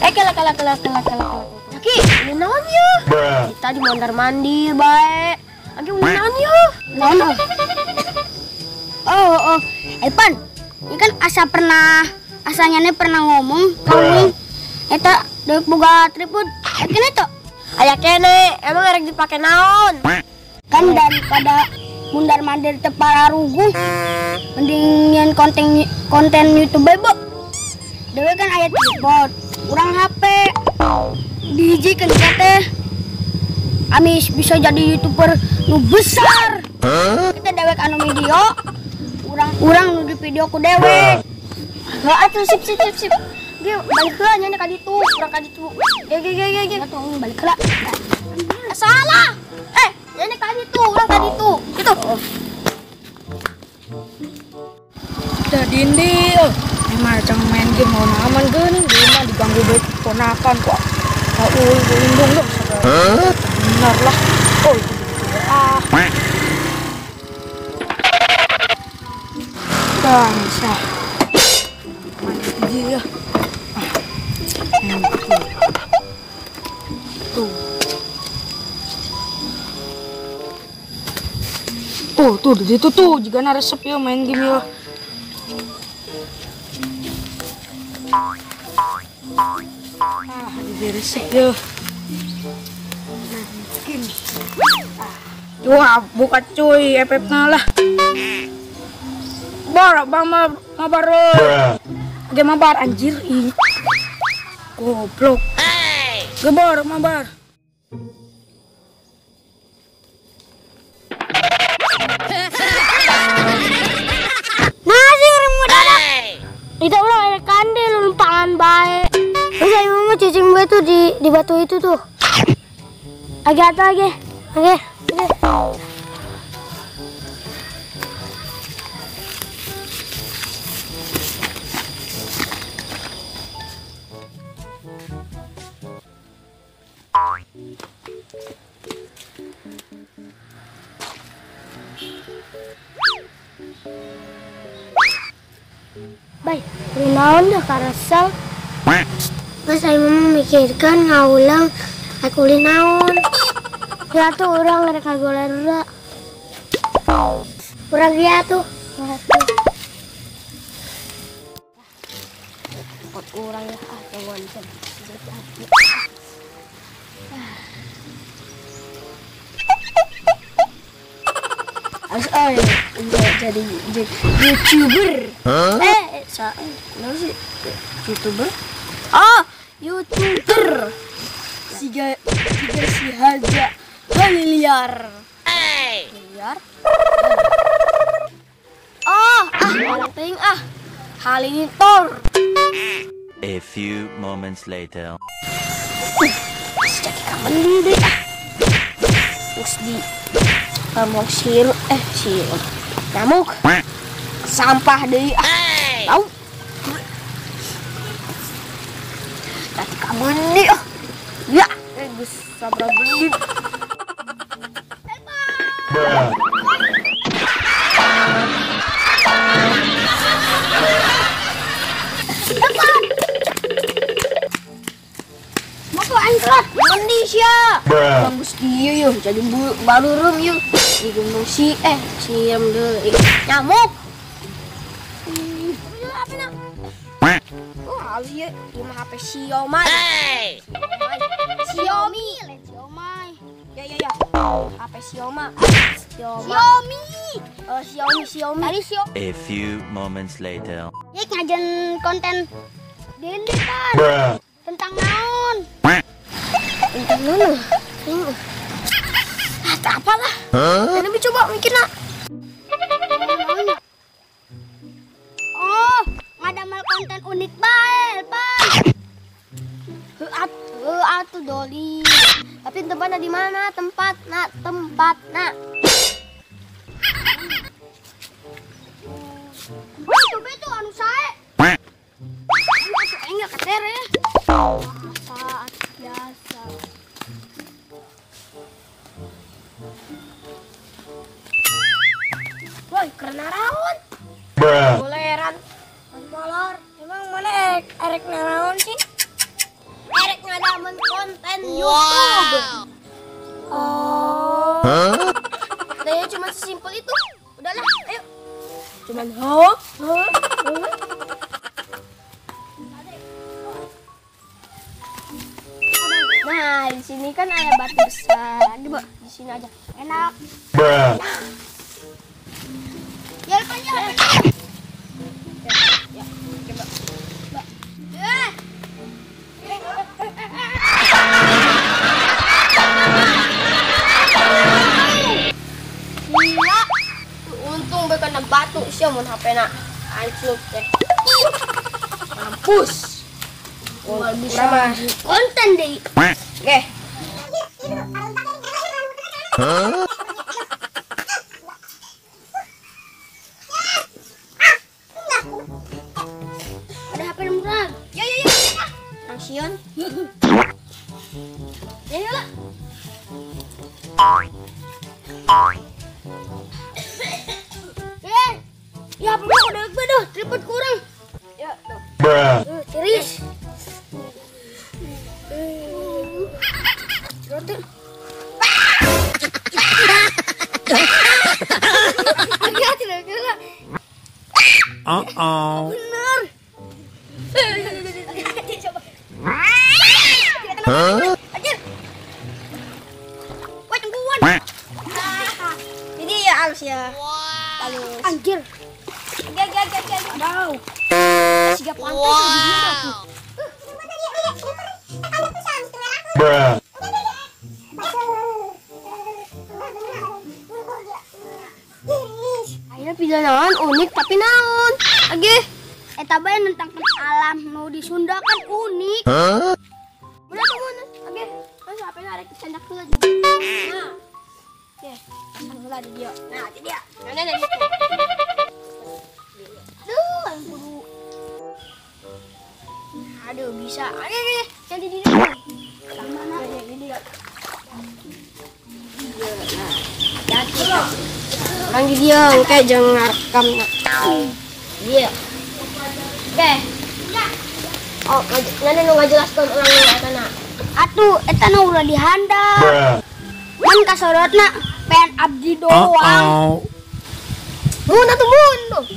Kela kela kela kela kela. Aki, ini naon ya? Kita di mondar mandir bae. Aki ini naon ya? Naon? Oh. Pan, ini kan asa pernah asanya nih pernah ngomong kamu eta dewek boga tripod. Kene tuh. Aya kene, emang erek dipake naon? Kan daripada mundar mandir teu pararuguh, mending nyeun konten YouTube bae, Bu. Dewek kan aya tripod, urang HP. Dihijikeun teh. Amis bisa jadi YouTuber nu besar. Kita dewek anu video, urang nu di video ku dewek. Heeh atuh sip sip sip sip. Ge balik heula nya ka ditu, urang ka ditu. Ge ge ge ge ge. Atuh balik heula. Salah. Nya ka ditu, urang ka ditu. Gitu. Dah dindi, emang jangan main game mau aman geuning, di mah diganggu bae ponakan kok. Ulindung dong. Benar lah. Oh, itu ah. Bangsa. Iya. Tuh. Oh, tuh di situ tuh juga na resep ya main game ya. Ah, di resep ya. Game. Wah, buka cuy, FF-na lah. Bar, bang, mabar. Oke, mabar anjir ini. Goblok. Gebor, mabar. Nah, sih orang muda. Itu orang ada kandil lumpangan bae. Terus saya mau cicing gue tuh di batu itu tuh. Agak atau lagi. Oke. Baik, naon dah karasal. Terus saya memikirkan ngaulang aku naon. Ya tuh orang mereka goler udah. Kurang dia tuh. Orang ya kawan harus jadi YouTuber. Sih YouTuber? Oh, YouTuber. Siga si Haja Halilintar. Miliar. Oh, penting Halilintar. A few moments later. Jadi kamen deh. Terus di mau sirup sirup nyamuk sampah deh tahu tadi kamu nih ya bisa berapa menit. Indonesia. Bagus dia yuk, jadi baru rum yuk. Di gunung si siam deh. Nyamuk. Apa nak? Oh, halus ya, cuma HP Xiaomi. Xiaomi, Xiaomi. Ya ya ya. HP Xiaomi. Xiaomi. Xiaomi, Xiaomi. Tadi Xiaomi. A few moments later. Ya ngajen konten Dende kan. Tentang naon? Tentang mana? Tak apalah. Huh? Lebih coba mikir nak. Oh, ngadamel konten unik bae, Pan. Atuh doli. Tapi tempatnya di mana? Tempat nak, tempat nak. Oh, coba itu anu sae. Enggak ketere. Saat biasa. Woi, karena rawan. Boleran. Molor. Emang mana erek naraon sih? ngadamen konten YouTube. Oh. Huh? Nah, cuma sesimpel itu. Udahlah, ayo. Cuman ho, ho, ho. Nah, di sini kan ada batu besar. Aduh, Mbak, di sini aja. Enak. Bruh. Ya, ya. Ya, coba. Mbak. Gila. Untung kena batu sih mun HP-na hancur teh. Mampus. Nggak bisa konten deh. Oke. Huh? Ada HP murah. Ya ya ya. Angsion. Ya ya lah. Ya HP gua udah gue dah, tripod kurang. Ya tuh. Bruh. Serius. Roti. Uh-oh. Bener. Huh? Anjir. Wah, tungguan. Ini ya halus ya. Halus. Anjir. Gak. Aduh. Siga pantai tuh di dia tuh. Bruh. Akhirnya video naon unik tapi naon. Oke. Eta bae tentang alam nu di Sunda kan unik. Huh? Udah tuh mun. Oke. Terus HP-na arek dicandak heula di. Nah. Oke, pasang heula di dia. Nah, di dia. Nah, nah, gitu. Aduh, aing kudu. Aduh, bisa. Ayo, ayo, yang di dia. Mana? Yang di dia. Nah, hati-hati. Orang di dia, oke, jangan ngerekam. Iya. Oke. Oh, nanti nu ngajelaskeun urang nu eta na. Atuh, eta na ulah dihandap. Mun kasorotna pengen abdi doang. Mun atuh mun tuh.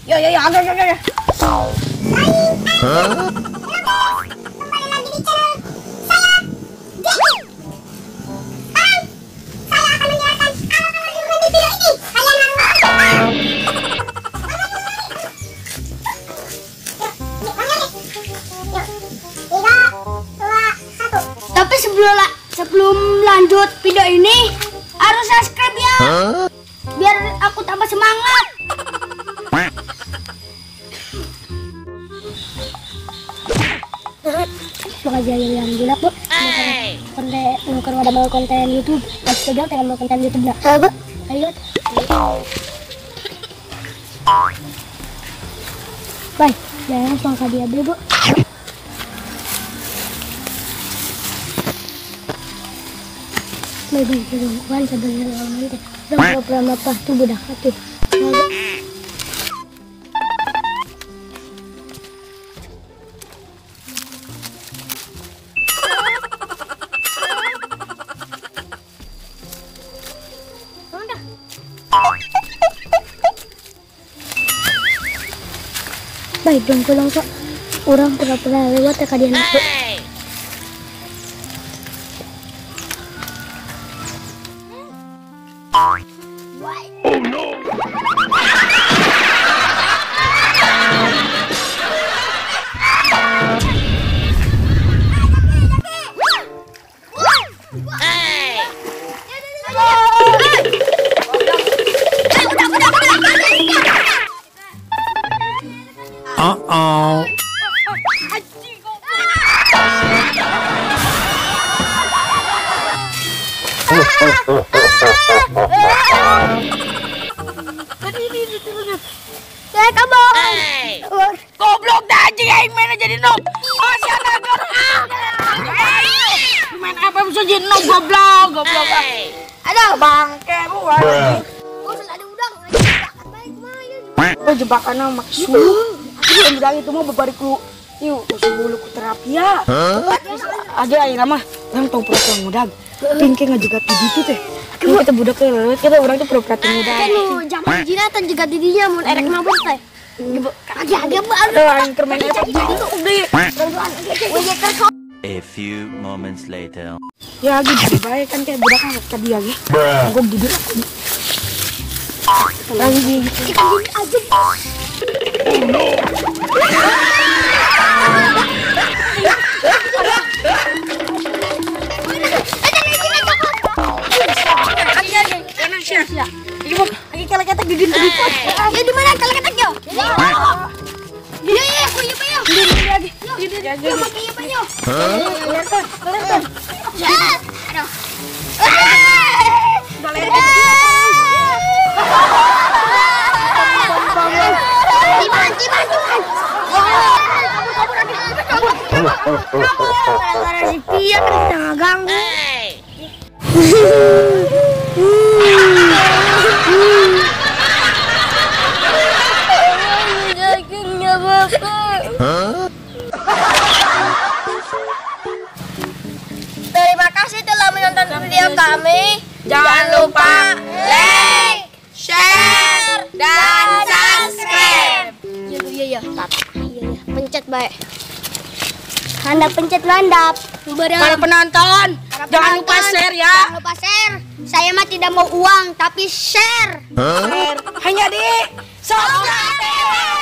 Yo yo yo, agak agak. Huh? Kembali lagi di channel saya, Jeki. Sekarang saya akan menjelaskan apa yang di video ini. Kalian harus Yuk, 3, 2, 1. Tapi sebelum lanjut video ini harus subscribe ya. Huh? Biar aku tambah semangat. Bakal jadi yang gila, Bu. Konten bukan ada mau konten YouTube. Maksudnya jangan mau konten YouTube nah. Bu. Ayo. Bye. Jangan langsung ke dia beli, Bu. Bye bye, perempuan sebenarnya nanti. Udah apa tuh budak tuh. Baik dong pulang kok. Orang pura-pura lewat ya kalian aku. Oh no. Uh-oh. Saya kabur. Goblok dah anjing aing mainnya jadi noob. Masih ada main apa bisa jadi noob goblok, goblok. Aduh, bangke bu. Ada udang, jebakan baik mah ya. Jebakan mah make suluh. Aduh, udang itu mah bebari ku Yuk, bulu ku terapi ya. Aja ayeuna mah urang tong pura-pura ngudag. Pingke ngajegat di ditu teh. Kita budak teh, kita urang teh pura-pura teu ngudag. Kan nu jam hijina teh jegat di dinya mun erek mabok teh. Age-age Aduh, aing keur main di ditu udah. A few moments later. Ya gitu bae kan kayak budak kan ka dia ge. Gua gitu. Lagi aja. Oh no. Ya di mana kalau ketek yo? Iya iya aku iya yo. Yo make iya yo. Kelerton. Aduh. Gara-gara si Pia kan kita ngeganggu. Terima kasih telah menonton video kami. Jangan lupa like, share, dan subscribe. Iya, iya, pencet baik. Anda pencet landap. Para penonton, jangan lupa share ya. Jangan lupa share. Saya mah tidak mau uang, tapi share. Share. Hanya di subscribe.